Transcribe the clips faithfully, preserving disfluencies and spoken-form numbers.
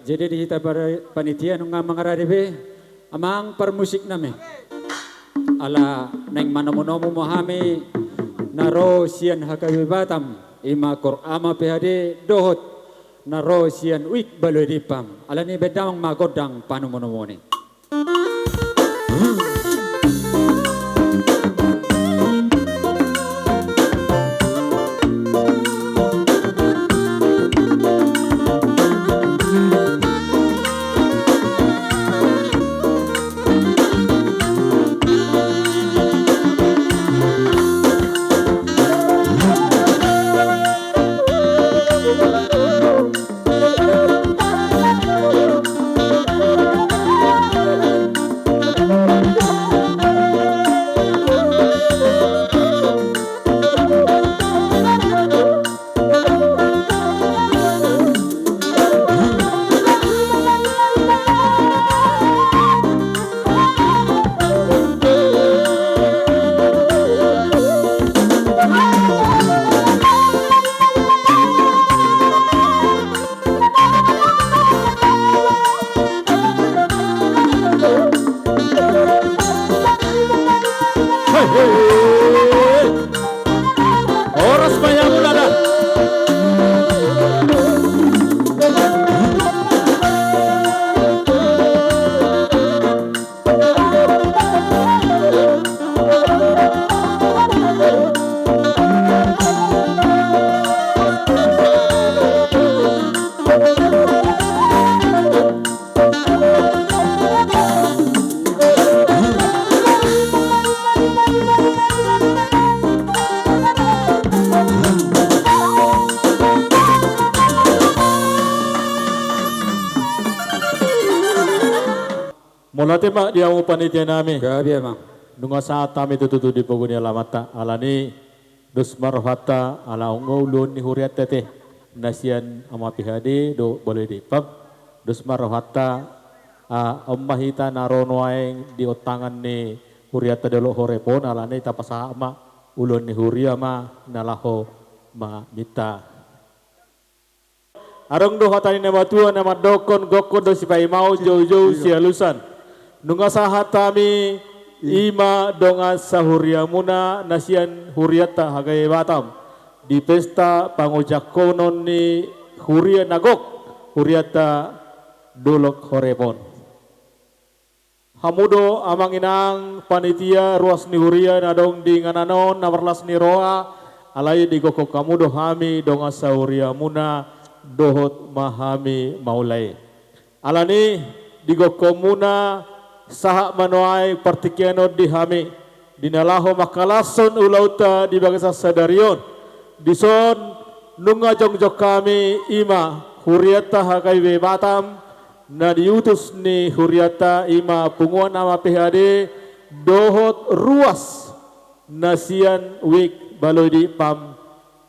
Jadi di hita para panitia nunga mangarade be amang parmusik nami. Ala naeng manomu-nomu ma hami na ro sian H K B Batam, ima Kor Ama P H D dohot na ro sian Wik Baloi Dippam. Alani i baen damang ma gondang panomu-nomu ni. Horas ma i hamu da. Mauliate ma di hamu panitia nami. Gabe ma. Nunga sahat hami tutu di pogu ni alamanta. Alani i dos ma rohanta ala on do uluan ni hurianta te na sian Ama P H D dohot Baloi Dippam. Dos ma rohanta, ah, on ma hita na ro nuaeng di ontangan ni hurianta Dolok Horeb on, alani i tapasahat ma uluan ni huria ma na laho maminta. Adong do hata ni na matua na mandokkon, gokkon do sipaimaon, joujou sialusan. Nunga sahat hami, ima dongan sahuriamuna na sian hurianta H K B Batam di pesta pangojangkonon ni huria na gok, hurianta Dolok Horeb on. Hamu do amang inang panitia ruas ni huria na adong di inganan on na marlas ni roha, alai digokhon hamu do hami dongan sahuriamuna dohot ma hami maula i. Alani i digokhonmuna sahat ma nuaeng partingkian on di hami, di na laho mangkalashon ulaonta di bagasan sadari on. Dison nunga jongjong hami, ima hurianta H K B Batam, na diutus ni hurianta ima punguan Ama P H D dohot ruas na sian Wik Baloi Dippam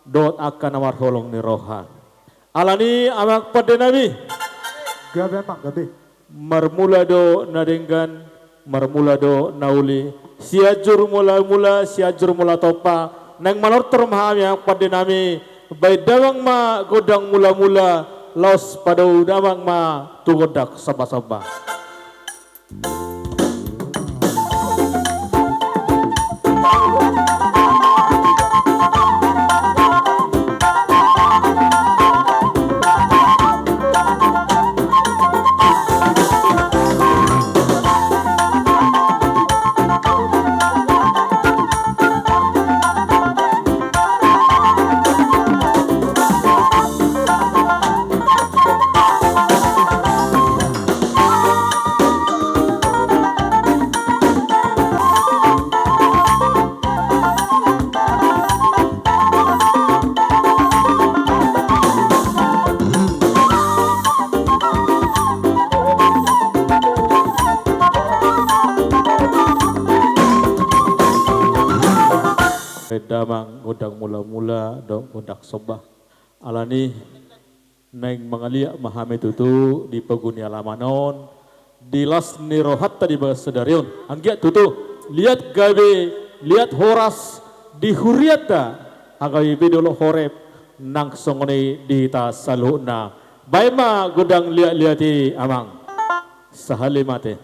dohot angka na marholong ni roha. Alani i amang pande nami. Gabe amang, gabe. Marmula do na denggan, marmula do na uli. Sianjur mula-mula, Sianjur Mula Tompa. Naeng manortor ma hami amang pande nami. Baen damang ma gondang mula-mula, laos padao damang ma tu gondang somba-somba. Baen damang gondang mula-mula dohot gondang somba. Alani i naeng mangaliat ma hami tutu di pogu ni alaman on, di las ni rohanta di bagasan sadari on. Anggiat tutu liat gabe, liat horas di hurianta H K B P Dolok Horeb, nang songon i di hita saluhutna. Baen ma gondang liat-liat i, Amang. Sahali mate.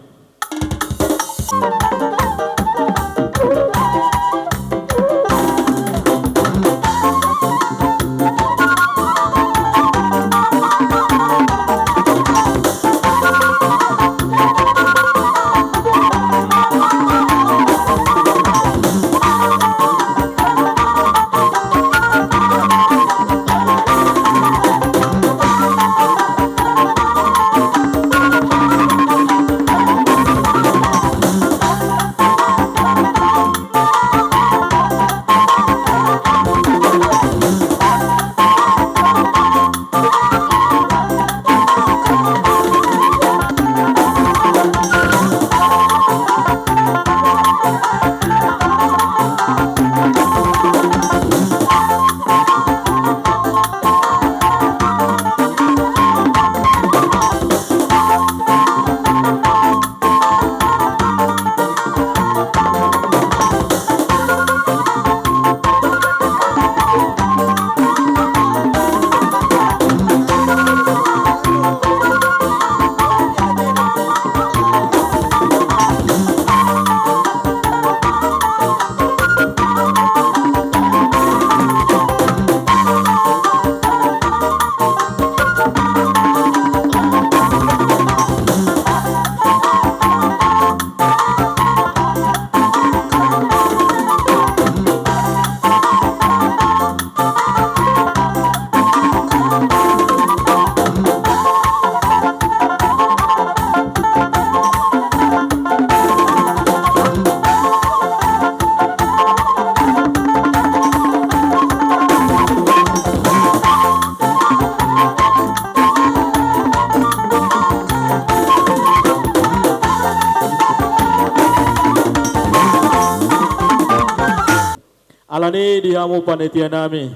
Alani i di hamu panitia nami,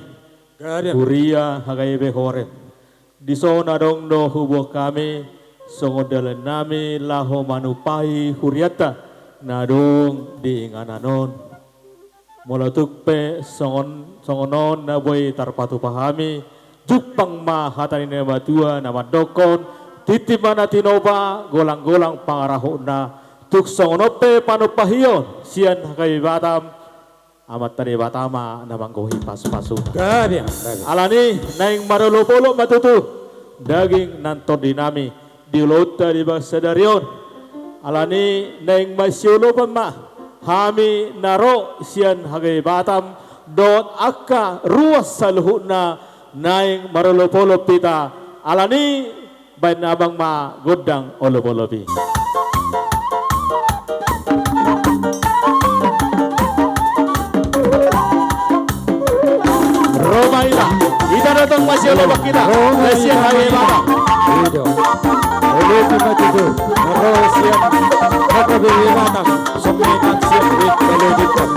Garin. Huria H K I P Horeb. Dison adong do huboan hami songon dalan nami laho manumpahi hurianta na adong di inganan on. Molo tung pe songon, songon on na boi tarpatupa hami, jumpang ma hata ni natua-tua na mandokkon, tintin ma na tinopa, golang-golang pangarahutna, tung songon on pe panumpahion sian H K I P Batam, Amanta Debata ma na manggohi pasu-pasuna. Gabe, gabe. Alani naeng marolop-olop ma tutu daging nang tondi nami di ulaonta di bagasan sadari on. Alani naeng masiolopan ma hami na ro sian H K I P Batam dohot angka ruas saluhutna, naeng marolop-olop hita. Alani baen abang ma gondang olop-olop i. Ro ma hita, hita do tong masiolopan hita. Ro ma hita. Sian H K I P Batam. I do. Olopi ma tutu. Ro sian H K B Batam. Songon i nang sian Wit Balai Dikot.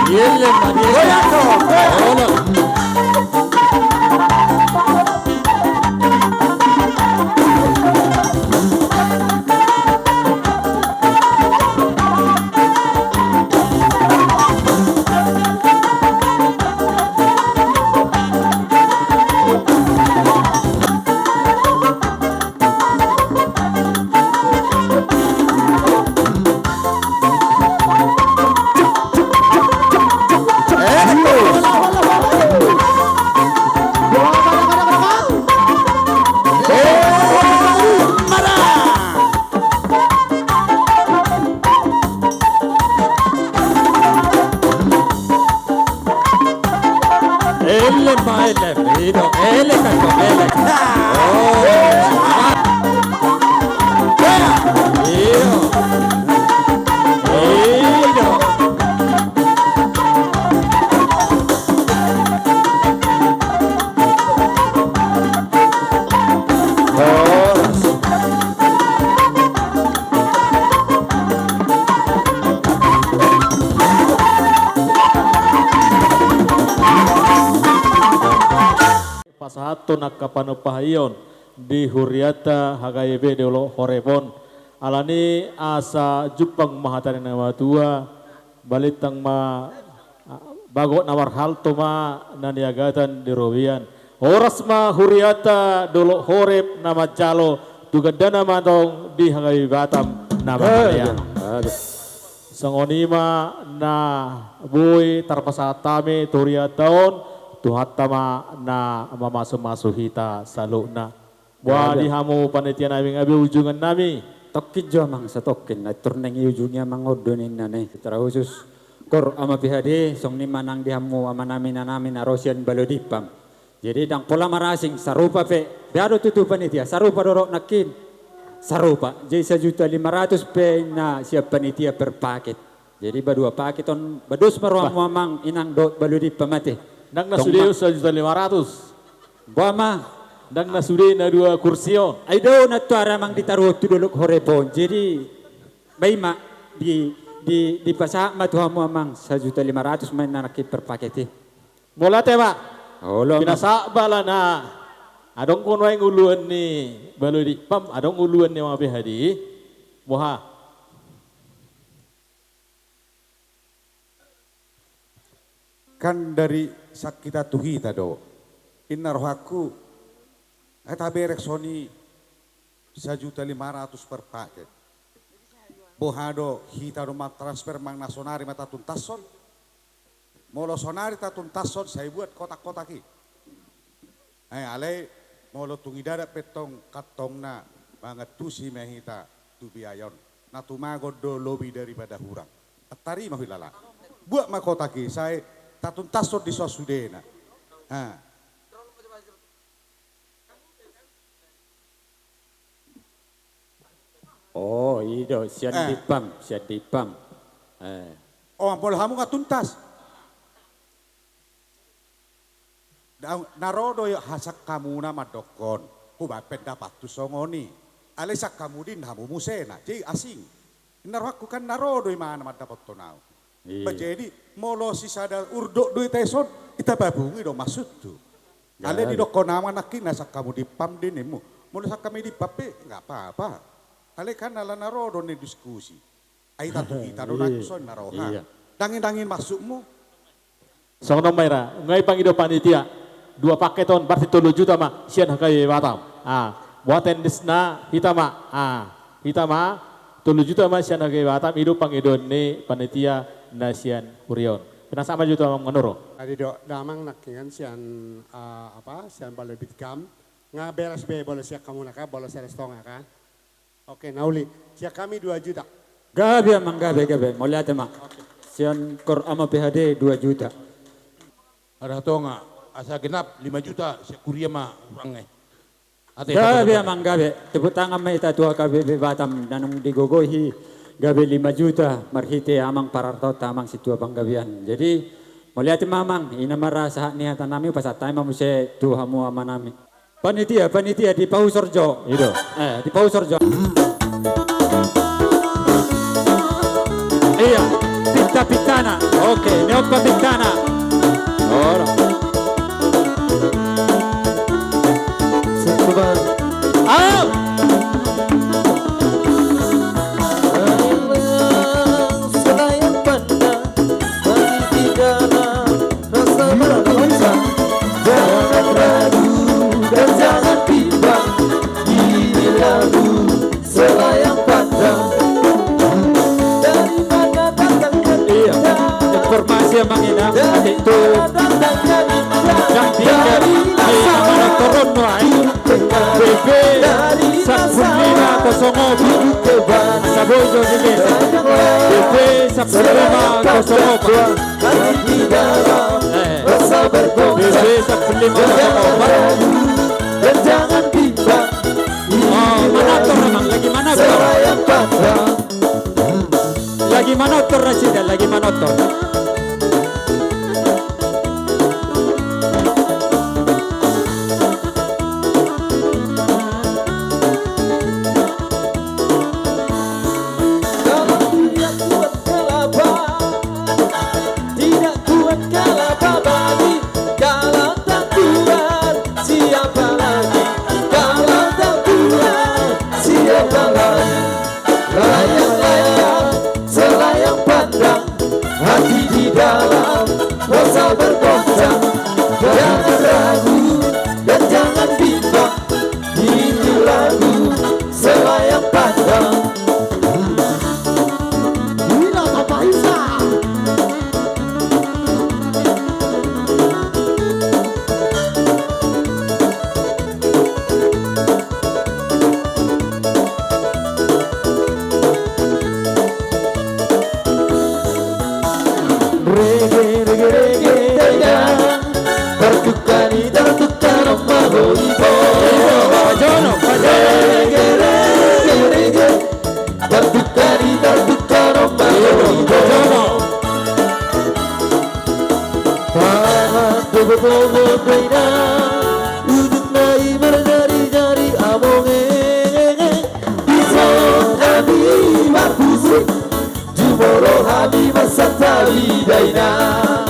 Ielle ma dia. Goyang do, goyang. Olo. Elem ma elem, ido, elem kan kau, elem. Oh, ah. Ido. Ido. Horas. Pasahathon angka panumpahion di hurianta H K B P Dolok Horeb on. Alani asa jumpang ma hata ni na matua, balintang ma, ah, bagot na marhalto ma na niagatan di robean. Horas ma hurianta Dolok Horeb na manjalo, tu gandana ma antong di H K B P Batam na mangalean. Aduh. Songon i ma na boi tarpasahat hami tu hurianta on, Tuhanta ma na mamasumasu hita saluhutna. Boha di hamu panitia nami, gabe ujungan nami? Tongkin jo amang, satongkin, na tor naeng iujungi amang on do ninna i. Secara khusus, Kor Ama P H D, songon i ma nang di hamu amanami, inanami na ro sian Baloi Dippam. Jadi ndang pola marasing, sarupa pe, beha do tutu panitia, sarupa do roha nangkin. Sarupa, jadi sajuta lima ratus pe na sian panitia per paket. Jadi ba dua paket on, ba dos ma rohamu amang, inang dohot Baloi Dippam ate. Ndang na sude sajuta lima ratus. Boha ma? Ndang na sude na dua kursi on. Ai do na tuara amang ditaruhon tu Dolok Horeb on. Jadi ba i ma di, di, dipasahat ma tu hamu amang sajuta lima ratus ma inna nangkin per paket i. Mauliate ma. Olo ma. Pinasahat ma ala na adong do nuaeng uluan ni Baloi Dippam, adong uluan ni Ama P H D. Boha? Kan dari sian hita tu hita do. Inna rohangku, ai taberek songon i sajuta lima ratus per paket. Boha do hita do mantransfer amang na sonari ma tatuntason. Molo sonari tatuntason sai buat kotak-kotak i. Ai alai molo tung i ndada pe tong kantongna mangantusi ma hita tu biaya on. Na tumagon do lobi daripada hurang. Tarima huilala. Buat ma kotak i sai tatuntason di son sudena. Ha. Oh, i do, sian Dippam, sian Dippam. Eh. Oh, molo hamu nga tuntas. Na ro do i sangkamuna mandokkon, hubaen pendapathu songon i. Alai sangkamu di inna hamu musena, jadi asing. Inna rohangku kan na ro do imana mandapothon au. Ba jadi molo sisada urdot do hita dison, hita babungi do maksudhu. Alai didokkon au ma nangkin na sangkamu Dippam do ninmu. Molo sangkami Dippam pe nggak apa-apa. Alai kan ala na ro do ni diskusi. Ai hita tu hita do nangkin songon na roha. Ndang i, ndang i maksudmu. Songon on ma ira, nunga dipangido panitia. Dua paket on, berarti tolu juta ma sian H K B P Batam. Ah, boha tendisna hita ma. Ah, hita ma, tolu juta ma sian H K B P Batam, i do pangidoan ni panitia na sian huria on. Pinasahat ma juta ma manurung. Adi do damang nangkiningan sian, ah, apa, sian Baloi Dippam. Nga beres be bolas sian hamuna kan, bolas sada satonga kan. Oke, na uli. Sian hami dua juta. Gabe amang, gabe, gabe. Mauliate ma. Oke. Sian Kor Ama P H D dua juta. Sada satonga, asa genap lima juta, sian huria ma hurang i. Ate, gabe amang, gabe. Tepuk tangan ma hita tu H K B P Batam, na nunga digogoi gabe lima juta, marhite amang parartaonta amang Sintua Panggabean. Jadi, mauliate ma amang, i na ma ra sahat ni hata nami, pasahat hami ma muse tu hamu amanami. Panitia, panitia, dipahusor jo. I do. Eh, dipahusor jo. Iya, pinta Pintana. Oke, nion pintana. Ora. Satu, dua. Au! Selayang pandang, hati di dalam rasa bergoncang. Jangan ragu dan jangan bimbang. Ini lagu Selayang pandang. Dari mana datangnya? Iya. Informasi yang mengenai itu. Yang tinggal di mana turun, wahai. B B sampulu lima kosong opat. Saboi jo di B B sampulu lima kosong opat. Eh. B B sampulu lima kosong opat. Dan jangan bimbang. Oh, manator, Amang, lagi manator. Selayang pandang. Lagi manator nasida, lagi manator. Kalau tidak kuat kelapa, tidak kuat kelapa bali. Kalau tak kuat, siapa lagi? Kalau tak kuat, siapa lagi? Layang-layang, selayang pandang, hati di dalam rasa bergoncang. Jangan ragu dan jangan bimbang, ini lagu Selayang pandang. Gila, Bapak Isa. Rege, rege, rege, rege. Tartukani, tartukani, ma ho ito. Pajono, pajono. Rege, rege, rege. Tartukani, tartukani, ma ho ito. Pajono. Tangan bobo-bobo dainang, ujungna i marjari-jari among e. Dison hami marmusik, jumolo hami marsantabi dainang.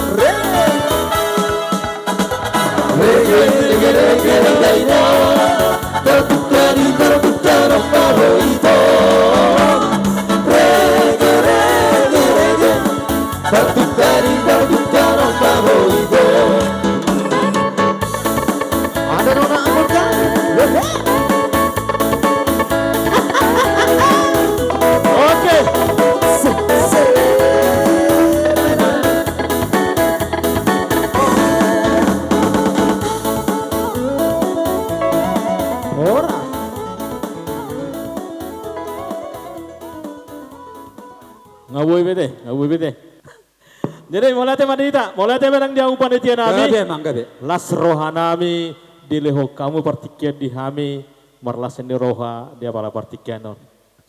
Rege, rege, rege, rege dainang. Tartukani, tartukani, ma ho ito. Rege, rege, rege. Tartukani, tartukani, ma ho ito. Ada nona angkut kan? Oke. Ora. Nga boi be te, nga boi be te. Jadi, mauliate ma di hita, mauliate ma nang di hamu panitia nami. Gabe, Amang, gabe. Las roha nami dilehon hamu partingkian di hami, marlas ni roha di apala partingkian on.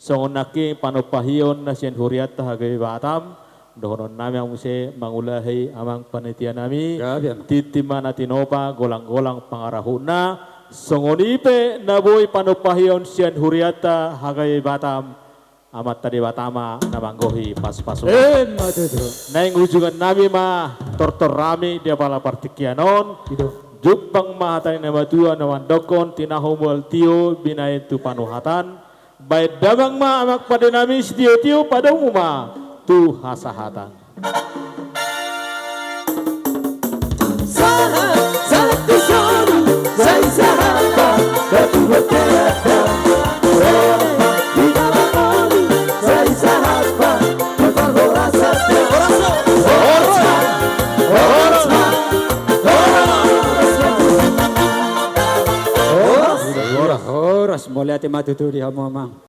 Songon nangkin panompahion na sian hurianta Hagabe Batam, dohonon nami ma muse mangulahi amang panitia nami. Gabe, Amang. Tintin ma na tinopa, golang-golang pangarahutna. Songon i pe na boi panompahion sian hurianta Hagabe Batam. Amanta Debata ma na manggohi pasu-pasu. Emma tutu. Naeng ujungan nami ma tortor nami di apala partingkian on. Ito. Jumpang ma hata ni na matua na mandokkon, tinahu mual tio, binahen tu panuhatan. Bahen damang ma amang pande nami sitio-tio, padomu ma tu hasahatan. Sahat, sahat tu solu, sai sahat ma, batu berkerak. Di dalam moli, sai sahat ma, di dalam horas. Horas, horas, horas, horas. Horas, horas, mauliate ma tutu di hamu, Amang.